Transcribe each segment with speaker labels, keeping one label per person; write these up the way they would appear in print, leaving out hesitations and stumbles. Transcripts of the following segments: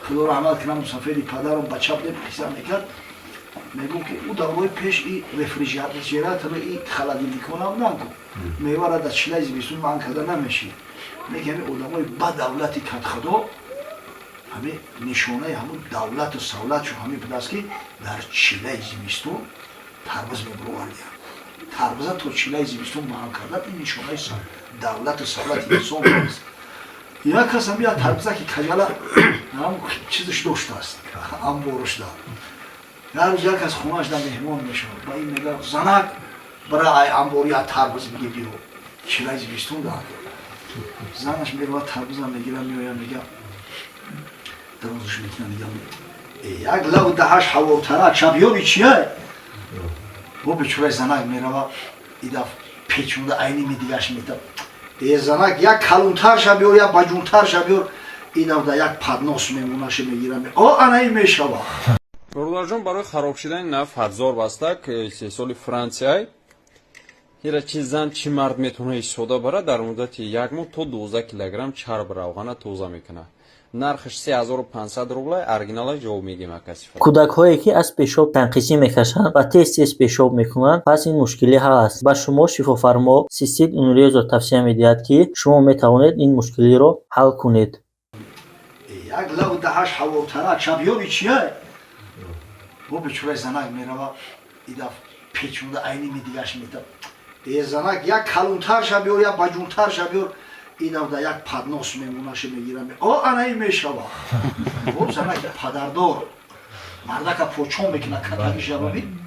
Speaker 1: Худо раҳмат кунам, мусафири падарам бача будем, қисса мекард, мегӯ ки ӯ давраи пеш и рефрижератор и холодильникҳо набуданд ку, мевара дар чилаи зимистон манъ карда намешид. Лекин ҳамин одамои бадавлати катхудо, ҳамин нишонаи ҳамун давлату савлатшон ҳамин будааст, ки дар чилаи зимистон тарбуз мебуровардиям. Тарбуза то чилаи зимистон манъ кардан, ин нишонаи давлату савлати инсон будааст. Як кас ҳам як тарбуза ки каҷала чизаш доштааст, амборушда. Як рӯз як кас хонааш дар меҳмон мешавад, ба ин мега: «Занак, бара ай амбор як тарбуз биги биё, чилаи зимистон да». Занаш меравад, тарбуза мегира, меоя, мега, дарозаш мекунад, мега: «Як лав даҳаш ҳавотарак шабёри чия?» Бо бечораи занак мерава, идаф печонда, айни медигаш мета: «Э, занак, як калонтар шабёр, як баҷунтар шабёр». Идав да як поднос мемонаша, мегира, о, ана ин мешава.
Speaker 2: Бародарҷон, барои хароб шудани наф ҳазор бастак истеҳсоли Франсияй. Ҳира чи зан, чи мард метавона истифода барад. Дар муддати як моҳ то 12 килограмм чарб равғана тоза мекунад. Нархаш 3500 рубла, оригинала ҷавоб мегем, ака сифат.
Speaker 3: Кӯдакҳое, ки аз пешоб танқисӣ мекашанд ва тез-тез пешоб мекунанд, пас ин мушкилӣ ҳал аст. Ба шумо шифофармо Цистит Унрезо тавсия медиҳад, ки шумо метавонед ин мушкилиро ҳал кунед.
Speaker 1: Як лав даҳаш ҳавотарак шабёри чия? Бо бечораи занак мерава, идаф печонда, айни медигаш мета: «Э, занак, як калонтар шабёр, як баҷунтар шабёр». Идав да як поднос мемонаша, мегира, о, ана ин мешава. Бо занак падардор мардака почон мекуна: «Катаги шабабин,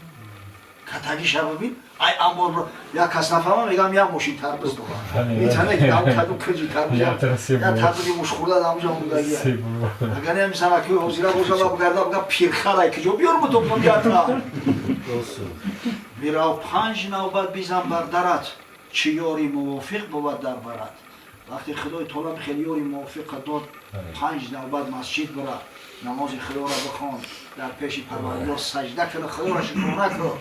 Speaker 1: катаги шабабин, ай амбор». Як кас нафаҳма, мегам, як мошин тарбуз дорад, метане каду киҷи тарбуз, як тарбузи мушхӯрда дамҷа мондагия. Агар ҳами занаки ҳозира бошава, бугарда, буга: «Пирхарай, киҷо биёрму топон ята мирав, панҷ навбат бизан бар дарат, чӣ ёри мувофиқ бувад дар барат». Вақте Худои таола хеле ёри мувофиқа дод, панҷ навбат масҷид бира, намози Худоро бихон, дар пеши Парвардигор саҷда кина, Худоро шукрона кун.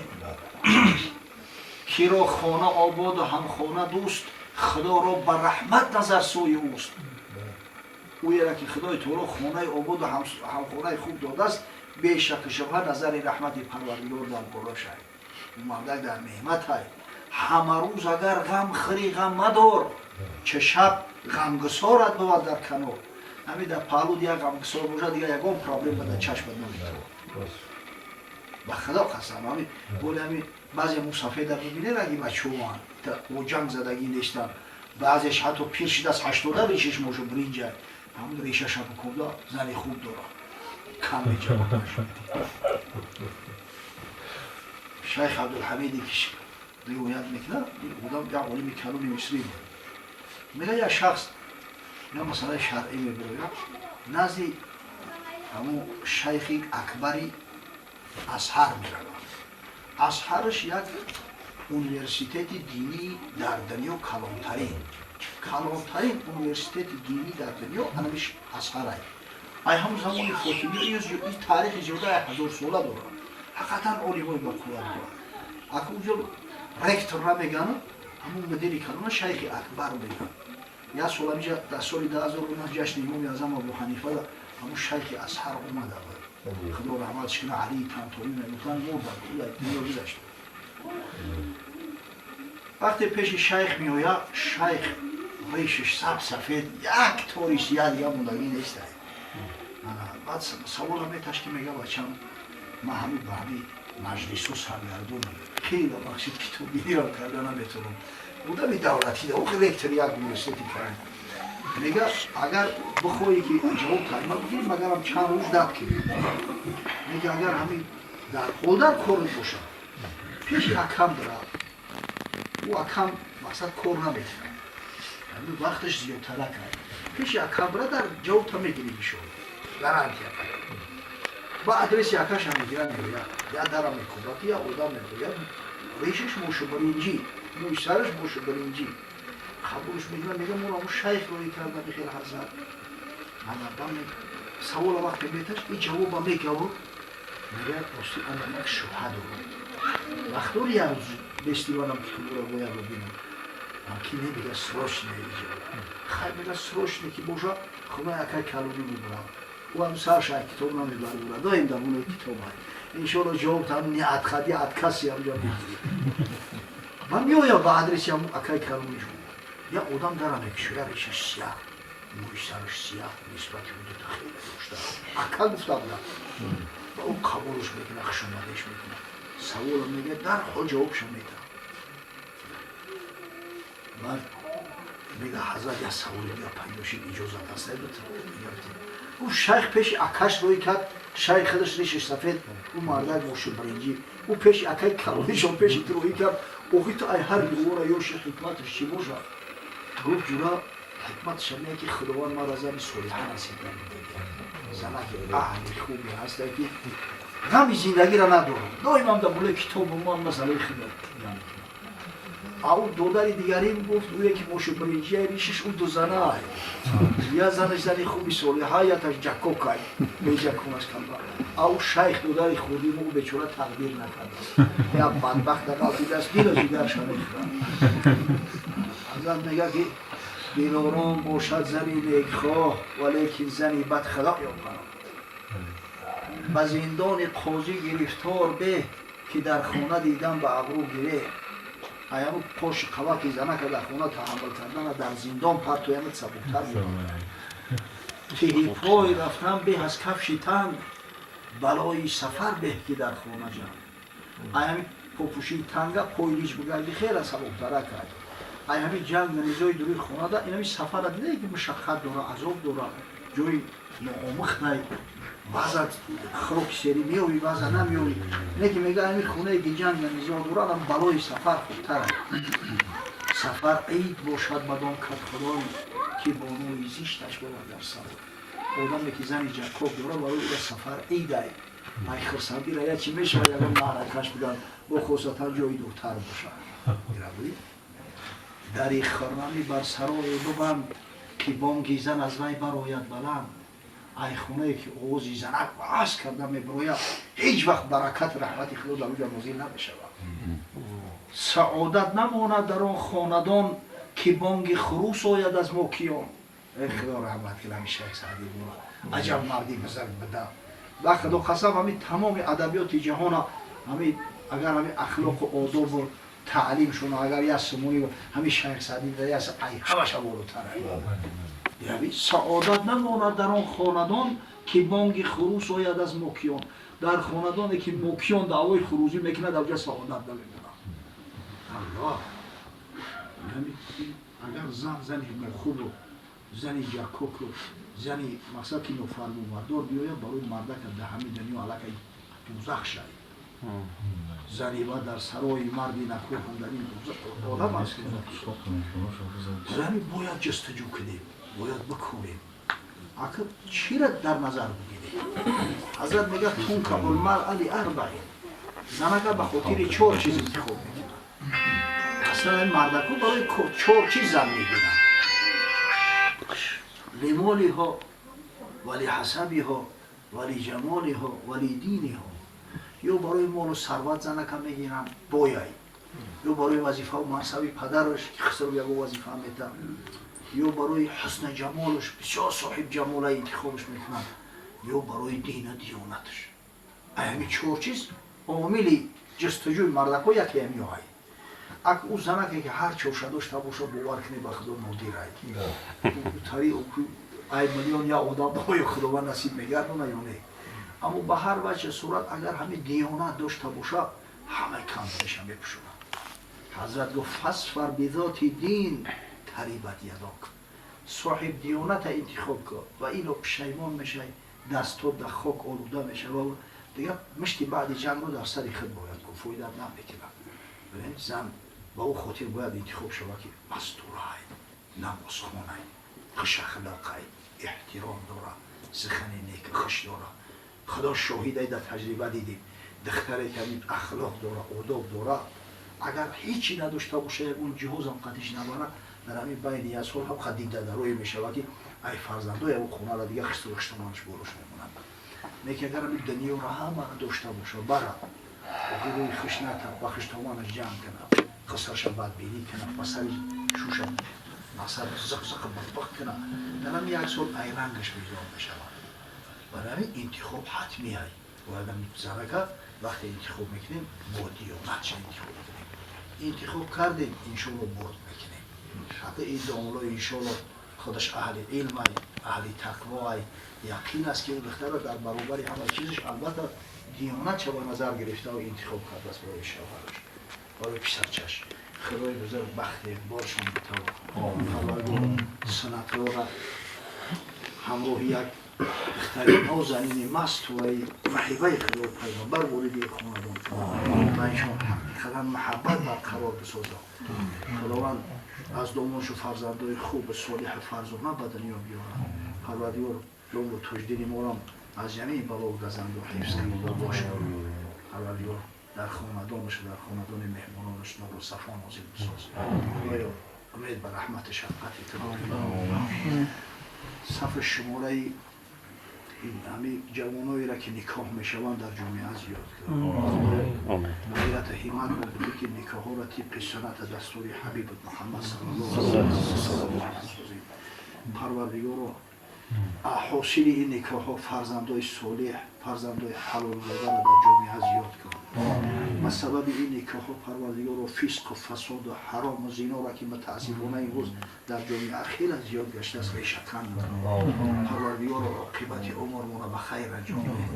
Speaker 1: Киро хона ободу ҳамхона дӯст, Худоро ба раҳмат назар сӯи ӯст. Ӯяра ки Худои таоло хонаи ободу ҳамхонаи хуб додааст, бешаку шубҳа назари раҳмати Парвардигор дар болошай, ӯ мардак дар неъматай. Ҳама рӯз агар ғам хӯрӣ, ғам мадор, че шаб ғамгусорат бувад дар канор. Ҳами дар паҳлуд як ғамгусор бошад, дигар ягон проблема дар чашмат наметавон. Ба Худо қасам, ҳами боли ҳами баъзе мусафеда бибинед, аги бачаҳоан бо ҷанг задагӣ нестанд, баъзеш ҳатто пир шидааст, 80 решаш мошу биринҷа, ҳамн решаша бикунда, зани хуб дорад, кам меҷавобаш. Шайх Абдулҳамиде ки ривоят мекунад, одам як олими каломи мисрӣ буд, мега, як шахс як масъалаи шаръӣ мебирояд назди ҳамун шайхи акбари Азҳар меравад. Азҳарш як университети динӣ дар дунё, калонтарин университети динӣ дар дунё анамиш Азҳарай. Ай ҳамун замони Фотимӣ, ин таърихи зиёда 1000 сола дорад, ҳақиқатан олимои бақувват дорад. Ака, уҷо ректор намеган, ҳамун мудири калона шайхи акбар меган. Як сол ҳамиҷа дар соли 2009 ҷашни Имоми Аъзам Абу Ҳанифа ҳамун шайхи Азҳар омада буд, Худо раҳматш кунад, Алии Тантовӣ мегуфтанд, мурда, дунё гузашт. Вақте пеши шайх меояд, шайх решаш саб сафед, як тори сия дига мондагӣ нестай. Баъд савола меташ, ки мега: «Бачам, ман ҳами ба ҳами маҷлису саргардонам, хеле бахшид, китобгирирам карда наметавонам». Одами давлатӣ да, охи ректори як университети калон. Мега: «Агар бихоҳӣ, ки ҷавоб тайма бигирӣ, магарам чанд рӯз даб кунӣ». Мега: «Агар ҳамин дар ҳолдар кор бошад, пеши акам бирав, ӯ акам мақсад кор наметавонад, ҳамин вақташ зиёдтара кард, пеши акам бира, дар ҷавобта мегирӣ, иншоалло, гарантия». Ба адреси акаша мегира, меояд, я дара мекӯбад, я одам мегӯяд, решаш мушу биринҷӣ, мӯи сараш мушу биринҷӣ. Қабулш мекунад, мега: «Моро ҳамун шайх роҳӣ карда, бихел ҳазрат». Савола вақте меташ, и ҷавоба мегаву мегӯяд: «Рости, ана як шубҳа дорам, вақтори як рӯз бестиванам, ки худоро бояд бибинам». Ки не, мега, срочно иҷоба. Хай, мега, срочно ки боша, худо якай калонӣ мебурад. Ӯ ҳам сарш ай китоб намебардорад, доим дар болои китоб ай. Иншоалло ҷавоб там неатхади откаси ҳамҷа мегирӣ. Ман меоям ба адреси ҳамун акай калонишон. Як одам дара мекушояд, решаш сияҳ, мӯи сараш сияҳ, нисбати ҳудуда хеле дошта. Ака гуфта будам. Ва ӯ қабулш мекунад, хушомадеш мекунад. Саволам мегӯяд, дарҳол ҷавобшо медиҳам. Баъд мега: «Ҳазрат, як саволи дига пайдо шид, иҷозат аст?» Мега: «Гуфт, шайх пеши акаш рӯй кард, шайх худаш ришиш сафед, ӯ мардак моши бринҷӣ, ӯ пеши акаи калонишон пеши ту рӯй кард. Охи ту ай ҳар гувора ёши, ҳикматаш чӣ бошад?» Гуфт: «Ҷура, ҳикматаша мея, ки Худованд мара зани солиҳа насиб намудагия, занаки аҳли хубе ҳаста, ки ғами зиндагиро надорам, доимам дар болои китобу ман масъалаи худо мекунам. А ӯ додари дигарим, гуфт, ӯе ки моши бринҷия ришиш, ӯ дузанай, я занаш зани хуби солиҳа, яташ ҷакокай, беҷаконаш калба. А ӯ шайх, додари хурдим, ӯ бечора тақдир накардааст, я бадбахта ғалтидааст, дилу ҷигарша мехӯрад». Ҳазрат мега, ки дилором бошад зани некхоҳ, валекин зани бад худоё паноҳ. Ба зиндони қозӣ гирифтор беҳ, ки дар хона дидан ба абрӯ гиреҳ. Аяму қоши қаваки занака дар хона таҳаммул кардана дар зиндон партоямад сабуктар мебошад. Тиҳи пой рафтан беҳ аз кафши танг, балои сафар беҳ, ки дар хона ҷанг. Аями попӯшии танга пой лич бигарди, хела сабуктара кард. Ай ҳами ҷанг низои дуруи хонада инами сафара дидае, ки мушаққат дора, азоб дора, ҷои ноомӯхтай, баъза хироки сери меёвӣ, баъза намеёвӣ. Не ки мега, ҳами хонае ки ҷанг низо дорад, ам балои сафар хубтар. Сафар ид бошад бадон кадхудой, ки бонуи зишташ бовад дар сафар. Одаме ки зани ҷакоб дорад, барои ӯ сафар идай, ай хурсандира я чи мешавад, ягон маъракаш будан, бо хусатан ҷои дуртар бошад. Дари хуррамӣ бар сарое бубанд, ки бонги зан аз вай барояд баланд. Ай хонае ки овози занак баҳс карда мебирояд, ҳеҷ вақт баракати раҳмати Худо дар уҷа нозил намешавад. Саодат намонад дар он хонадон, ки бонги хурӯс ояд аз мокиён. Эй Худо раҳмат кунад ҳами шайх Саъди бура, аҷаб марди бузург буда. Ба Худо қасам, ҳами тамоми адабиёти ҷаҳона, ҳами агар ҳами ахлоқу одобу таълимшон, агар як сумуни ҳами шайх Саъди як ай ҳамаша болотар. Яъне саодат намонад дар он хонадон, ки бонги хурӯс ояд аз мокиён. Дар хонадоне ки мокиён даъвои хурӯзӣ мекунад, авҷа саодат намемонад. Аллоҳ, агар зан зани нохубу зани ҷакоку зани мақсад ки нофармонбардор биёяд, барои мардака дар ҳамин дунё аллакай дӯзах шавед. Зани ба дар сарои марди накӯ ҳам дар ин одам аст. Зани бояд ҷустуҷӯ кунем, бояд бикунем. Ака, чира дар назар бигирем? Ҳазрат мегӯяд: تنكح المرأة لأربع. Занака ба хотири чор чиз интихоб мекунад. Аслан мардаку барои чор чиз зан мегиранд: لمالها ولحسبها ولجمالها ولدينها. Ё барои молу сарват занака мегиранд, бояй, ё барои вазифаву мансаби падараш, ки хисру ягон вазифа метавад, ё барои ҳусна ҷамолаш, бисёр соҳиб ҷамола интихобаш мекунанд, ё барои дину диёнаташ. Ҳами чор чиз омили ҷустуҷӯи мардако яке ҳамиёҳай. Ак ӯ занаке ки ҳар чорша дошта боша, бовар кунед, ба Худо, нодирай. Тари ай миллион я одам оё Худованд насиб мегардона ё не. Аммо ба ҳар ваҷҳи сурат, агар ҳамин диёнат дошта боша, ҳамаи камбудиша мепӯшонад. Ҳазрат гуфт: فاظفر بذات الدين تربت يداك. Соҳиб диёната интихоб кун ва ино пушаймон мешавӣ, дастот дар хок олуда мешава. Дигар мишти баъди ҷангро дар сари худ бояд кун, фоида намекунад. Зан ба ӯ хотир бояд интихоб шава, ки мастурай, намозхонай, хушахлоқай, эҳтиром дора, сухани неки хуш дора. Худо шоҳидай, дар таҷриба дидем, духтаре ки ҳамин ахлоқ дора, одоб дора, агар ҳечи надошта боша, ягон ҷиҳозам қатиш набара, дар ҳамин байни як сол ҳам дида дарое мешавад, ки ай фарзандои ягон хонара дига хисту хиштоманаш болош мемонад. Лекин агар ҳамин дунёро ҳамаро дошта боша, бара охир рӯи хуш натаб, ба хиштоманаш ҷамъ кунад, хисарша бадбинӣ кунад, ба сари шуша масар зиқ зиқ биқ кунад, дар ҳамин як сол ай рангаш безор мешавад. Барои ҳамин интихоб ҳатмӣ ай. Бояд занака вақте интихоб мекунем, бо диёнатша интихоб кунем. Интихоб кардем, иншоалло, бурд мекунем. Ҳатто ин домуло, иншоалло, худаш аҳли илмай, аҳли тақвоай. Яқин аст, ки ӯ духтара дар баробари ҳама чизаш, албатта, диёнатша ба назар гирифтау интихоб кардааст барои шавҳараш, барои писарчаш. Худои бузург бахти боршон битав. Парвардигор суннатҳоро ҳамроҳи як духтари нозанини мастураи маҳибаи Худои Пайғамбар вориди хонадон кунад ва иншон ҳақиқатан маҳаббат барқарор бисозад. Худованд аз домоншу фарзандои хубу солиҳу фарзона ба дунё биёрад. Парвардигор дому Тоҷдини морам аз ҷамеи балову газанду ҳифз кунад бошад. Парвардигор дар хонадонаш, дар хонадони меҳмононаш нуру сафо нозил бисоз. Худоё, умед ба раҳмати шафқати ту дорем. Сафи шумораи ҳами ҷавоноеро, ки никоҳ мешаванд, дар ҷомеа зиёд кун. Ғайрату ҳиммат буда, ки никоҳҳоро тибқи суннати дастури ҳабибат Муҳаммад саллаллоҳу алайҳи васаллам созем. Парвардигоро, ҳосили ин никоҳҳо фарзандои солеҳ, фарзандои ҳалолзодаро дар ҷомеа зиёд кун. Ба сабаби ин никоҳҳо, Парвардигоро, фисқу фасоду ҳарому зиноро, ки мутаассифона имрӯз дар ҷомеа хеле зиёд гаштааст, решакан кун. Парвардигоро, оқибати умрмонро ба хайр анҷом деҳ.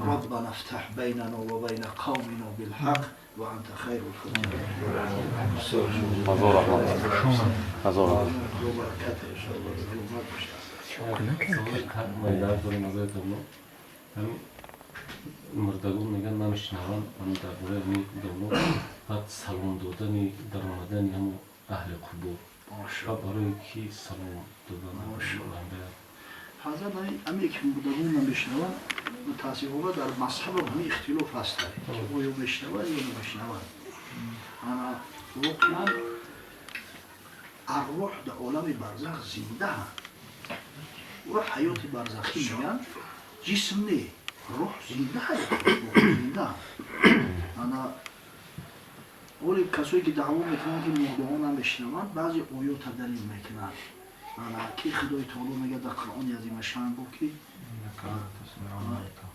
Speaker 1: Раббана фтаҳ байнано ва байна қавмино билҳақ ва анта хайрул фотиҳин.
Speaker 4: Ҳазор раҳмат, ҳазор раҳмат.
Speaker 1: Баракат, иншоалло, саломат бошед.
Speaker 5: Дар бораи назари домло, ҳамин мурдагон мегӯянд, намешунаванд. Ҳамин дар бораи ҳамин домло, баъд салом додани, даромадани ҳамон аҳли қубур ва барои ки салом додан?
Speaker 1: Ҳазрат, ҳаме ки мурдагон намешунаванд, мутаассифона, дар мазҳабам ҳамин ихтилоф ҳаст, ки оё мешунавад ё намешунавад. Ана воқеан арвоҳ дар олами барзах зиндаанд. Ӯро ҳаёти барзахӣ мегӯянд. Ҷисм не, рӯҳ зинда, зинда. Ана оли касое ки даъво мекунанд, ки мурдаҳо намешунаванд, баъзе оёта далил мекунанд. Ана ки Худои таоло мегӯяд дар Қуръони азимашан, гуфт ки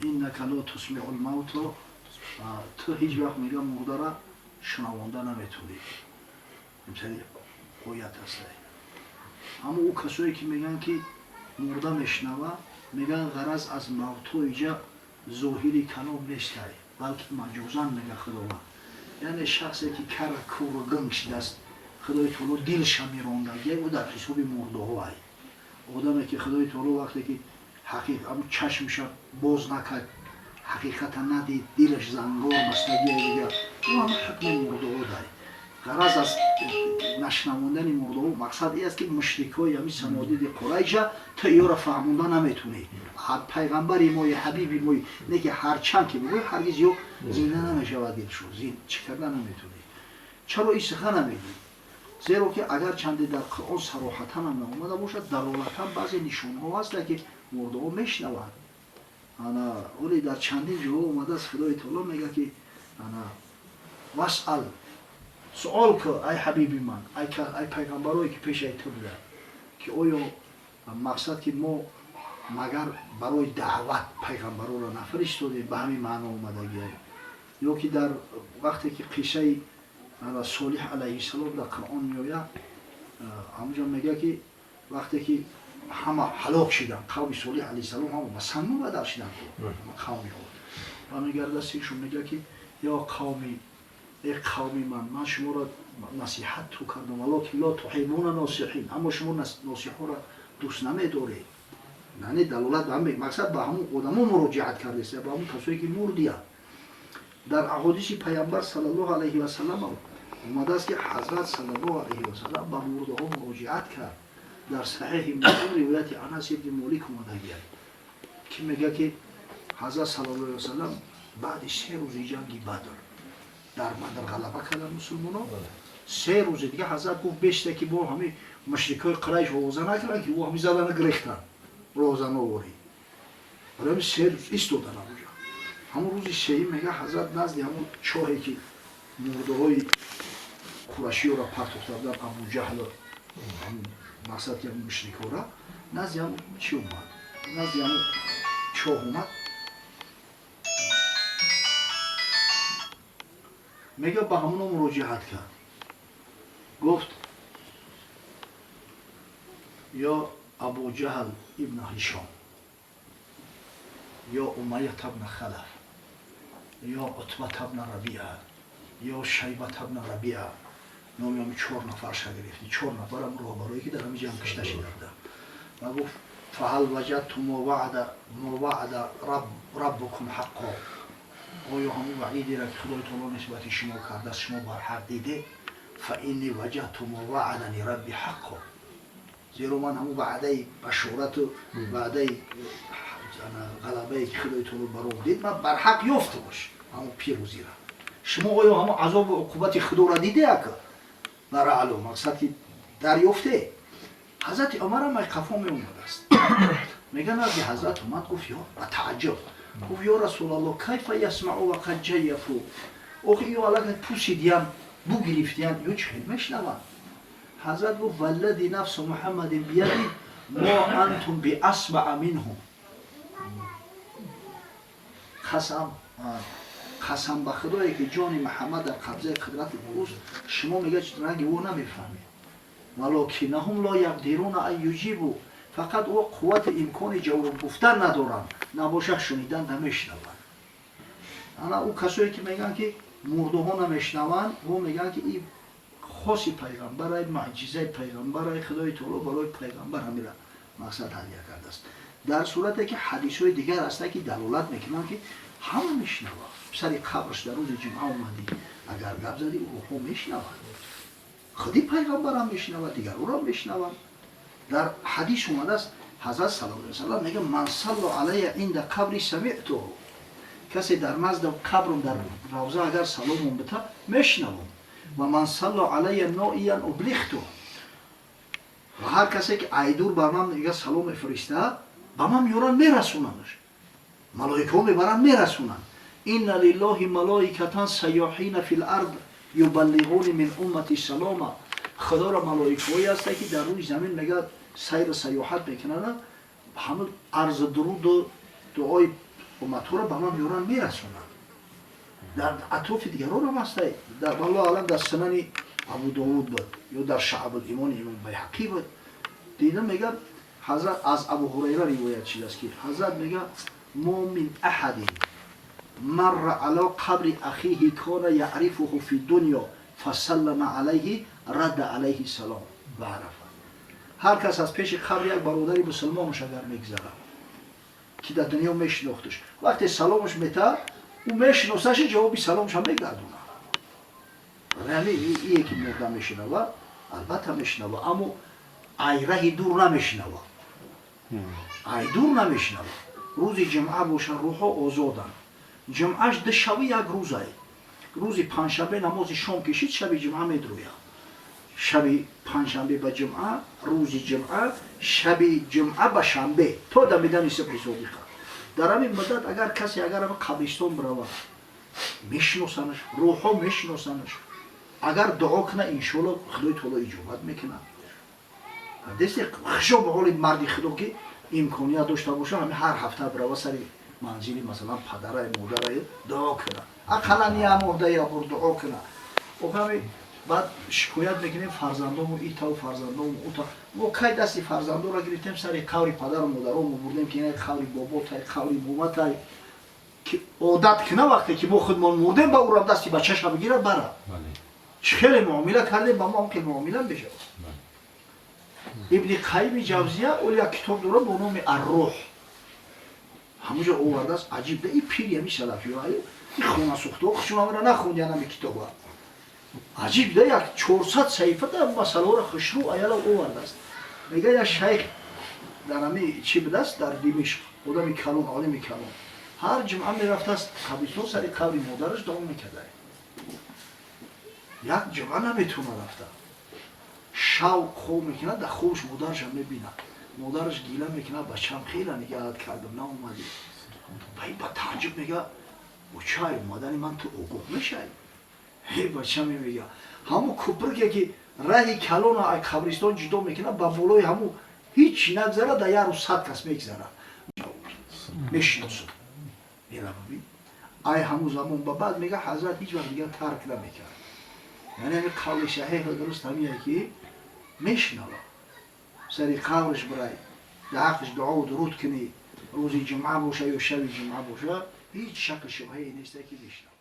Speaker 1: иннака ло тусмиъул мавто, ту ҳеҷ вақт, мега, мурдара шунавонда наметавонӣ. Мисали оят аст. Аммо ӯ касое ки мегӯянд, ки мурда мешунава, мегӯянд, ғараз аз мавто иҷа зоҳири калом нестай, балки маҷозан мега Худованд. Яъне шахсе ки кара, куру гунг шидааст, Худои таоло дилша мерондагия, ӯ дар ҳисоби мурдаҳо ай. Одаме ки Худои таоло вақте ки чашмша боз накард, ҳақиқата надид, дилаш зангор бастагия, дига ӯ ҳама ҳукми мурдаҳо дай. Ғараз аз нашнавондани мурдаҳо мақсад ин аст, ки мушрикҳои ҳамин санодиди Қурайша ту иёро фаҳмонда наметунӣ. Пайғамбари мои, ҳабиби мои, не ки ҳарчанд ки бигӯй, ҳаргиз ё зинда намешавад дилшу, чӣ карда наметунӣ. Чаро ин сухан намегӯӣ? Зеро ки агарчанде дар Қуръон сароҳатан ҳам наомада бошад, далолатан баъзе нишонҳо ҳаста, ки мурдаҳо мешунаванд. Ана оле дар чандин ҷоҳо омадааст, Худои таоло мегӯяд, ки ана васъал, суол ку, ай ҳабиби ман, ай пайғамбарое ки пешаи ту буданд, ки оё мақсад ки мо магар барои даъват пайғамбароро нафиристодем? Ба ҳамин маъно омадагия. Ё ки дар вақте ки қиссаи Солиҳ алайҳиссалом дар Қуръон меояд, ҳамуҷо мегӯяд, ки вақте ки ҳама ҳалок шиданд, қавми Солиҳ алайҳиссалом ҳама ба санг мубаддал шиданд, қавми Од, ва мегардад сишон, мегӯяд, ки ё қавми, э қавми ман, ман шуморо насиҳат ту кардам, валокин ло туҳиббуна носиҳин, аммо шумо носиҳҳоро дӯст намедоред. Яъне далолат ба мақсад ба ҳамун одамо муроҷиат кардааст, ба ҳамун касое ки мурдиянд. Дар аҳодиси Пайғамбар саллаллоҳу алайҳи васаллам омадааст, ки ҳазрат саллаллоҳу алайҳи васаллам ба мурдаҳо муроҷиат кард. Дар Саҳеҳи Муслим ривояти Анас ибни Молик омадагиад, ки мегӯяд, ки ҳазрат саллаллоҳу алайҳи васаллам баъди 3 рӯзи ҷанги Бадр, дар Бадр ғалаба карданд мусулмонон, 3 рӯзи дига ҳазрат гуфт, бешта, ки бо ҳами мушрикҳои Қурайш овоза накарданд, ки ӯ ҳами задана гирехтанд, розановорӣ. Барои ҳами 3 рӯз истодан ҳамуҷа. Ҳамон рӯзи сеюм, мега, ҳазрат назди ҳамон чоҳе, ки мурдаҳои қурашиёро партохта буданд, Абуҷаҳл, мақсад ки мушрикҳора, назди ҳамон чӣ омад, назди ҳамон чоҳ омад. Чоҳ омад, мега ба ҳамоно муроҷиат кард, гуфт: ё Абуҷаҳл ибн Ҳишом, ё Умайят ибн Халаф, ё Утбат ибн Рабиа, ё Шайбат ибн Рабиа. Номи ҳами чор нафарша гирифти, чор нафарам роҳбарое ки дар ҳами ҷанг кушта шида буданд. Ва гуфт: фаҳал ваҷадту мо ваъда раббукум ҳаққо, оё ҳамун ваъидеро ки Худои таоло нисбати шумо кардааст, шумо барҳақ дидед? Фа инни ваҷадту мо ваъдани рабби ҳаққо, зеро ман ҳамун ваъдаи башорату ваъдаи ғалабае ки Худои таоло баром дид, ман барҳақ ёфтамаш ҳамун пирӯзира. Шумо оё ҳамун азобу уқубати Худоро диде? Ака бар аъло мақсад ки дарёфте. Ҳазрати Умарам ай қафо меомадааст. Мега назди ҳазрат омад, гуфт: ё, ба тааҷҷуб гуфт: ё Расулалло, кайфа ясмау вақад ҷайяфу, охи ё аллакай пусидиян, бугирифтиян, ё чӣ хел мешнаванд? Ҳазрат гуфт: валлади нафсу Муҳаммадин бияди, мо антум биасмаа минҳум. Қасам, қасам ба Худое ки ҷони Муҳаммад дар қабзаи қудрати ӯст, шумо, мега, ранги ӯ намефаҳмед. Валокинаҳум ло яқдируна ан юҷибу, фақат ӯ қуввати имкони ҷавоб гуфтан надоранд, набошад шунидан намешнаванд. Ана ӯ касое ки мегӯянд ки мурдоҳо намешнаванд, ӯ мегӯянд ки и хоси пайғамбарай, маъҷизаи пайғамбарай, Худои таоло барои пайғамбар ҳамира мақсад ҳадия кардааст, дар сурате ки ҳадисҳои дигар ҳастанд ки далолат мекунанд ки ҳама мешнавад. Сари қабрш дар рӯзи ҷумъа омадӣ, агар гап задӣ, рӯҳҳо мешнаванд, худи пайғамбарам мешнавад, дигарурам мешнаванд. Дар ҳадис омадааст, ҳазрат саллаллоҳу алайҳи васаллам мегӯяд: ман салло алайя инда қабри самиътуҳу, касе дар назди қабрум, дар равза агар саломон бита, мешнавам. Ва ман салло алайя ноиян ублихту, ва ҳар касе ки айдур бар ман, мега, салом мефиристад, ба ман меёранд, мерасонандаш, малоикаҳо мебаранд, мерасонанд. Инна лиллоҳи малоикатан сайёҳина фил ард юбаллиғуни мин уммати салома, Худоро малоикаҳое ҳастанд ки дар рӯи замин, мега, сайру сайёҳат мекунанд, ҳама арзу дуруду дуои умматҳоро ба ман меёранд, мерасонанд. Дар атрофи дигарон ҳам ҳастай. Дар, валлоҳу алам, дар Сунани Абу Довуд буд ё дар Шаъбул-имони имом Байҳақӣ буд, дида, мега, ҳазрат аз Абу Ҳурайра ривоят шудааст ки ҳазрат мега: мо мин аҳадин марра ало қабри ахиҳи кона яърифуҳу фи дунё фасаллама алайҳи радда алайҳи салом ва арафа. Ҳар кас аз пеши қабри як бародари мусулмонаш агар мегзарад, ки дар дунё мешинохташ, вақте саломаш метаҳад, ӯ мешиносаши, ҷавоби саломашам мегардонад. Барои ҳамин ие ки мурда мешинава, албатта мешинава, аммо ай раҳи дур намешинава, ай дур намешинава. Рӯзи ҷумъа боша, рӯҳҳо озоданд. Ҷумъаш ду шаби як рӯзае. Рӯзи панҷшанбе намози шом кишид, шаби ҷумъа медрояд. Шаби панҷшанбе ба ҷумъа, рӯзи ҷумъа, шаби ҷумъа ба шанбе то дамидани субҳи содиқа. Дар ҳамин муддат агар касе агар ҳама қабристон биравад, мешиносанаш, рӯҳҳо мешиносанаш. Агар дуо кунад, иншоалло, Худои таоло иҷобат мекунад. Десте хушо ба ҳоли марди Худо ки имконият дошта боша, ҳами ҳар ҳафта бирава сари манзили, масалан, падарай, модарай, дуо кунад, ақаллан як моҳда як бор дуо кунад. Охами баъд шикоят мекунем: фарзандому итаву фарзандому ута. Мо кай дасти фарзандонро гирифтем, сари қабри падару модаромо бурдем, ки ина қабри боботай, қабри моматай, ки одат куна, вақте ки мо худмон мурдем, ба ӯрам дасти бачаша бигирад, бара. Чӣ хеле муомила кардем, ба мо ҳам хел муомила мешавад. Ибни Қайими Ҷавзия ол як китоб дорад бо номи Аррӯҳ, ҳамуҷо овардааст. Аҷиб да, и пири ҳами салафиҳо, и хонасӯхтаҳо хушон нахондиян ҳами китоба. Аҷиб да, як 400 саҳифа да масъалаҳоро хушрӯ аяла овардааст. Мега, як шайх дар ҳами чӣ будааст, дар Димишқ, одами калон, олими калон, ҳар ҷумъа мерафтааст қабристон, сари қабри модараш дуо мекарда. Як ҷумъа наметавона рафта. Шав хоб мекунад, дар хобш модараша мебинад. Модараш гила мекунад: бачам, хела нигаҳат кардам, наомадӣ. Ва ба тааҷҷуб мега: очай, омадани ман ту огоҳ мешавӣ? Ҳе, бача, мега, ҳамун куприке ки раҳи калона ай қабристон ҷудо мекунад, ба болои ҳамун ҳеҷ чӣ нагзара, дар як рӯз 100 кас мегзарад. Мешиносам. Ира бибин, ай ҳамун замон ба баъд, мега, ҳазрат ҳеҷ вақт дигар тарк намекард. Яъне ҳами қавли саҳеҳу дуруст ҳамие, ки мешинава. Сари қабрш бирай, дар ҳаққиш дуову дуруд кунӣ, рӯзи ҷумъа боша ё шаби ҷумъа боша, ҳеҷ шаку шубҳае несте, ки мешинава.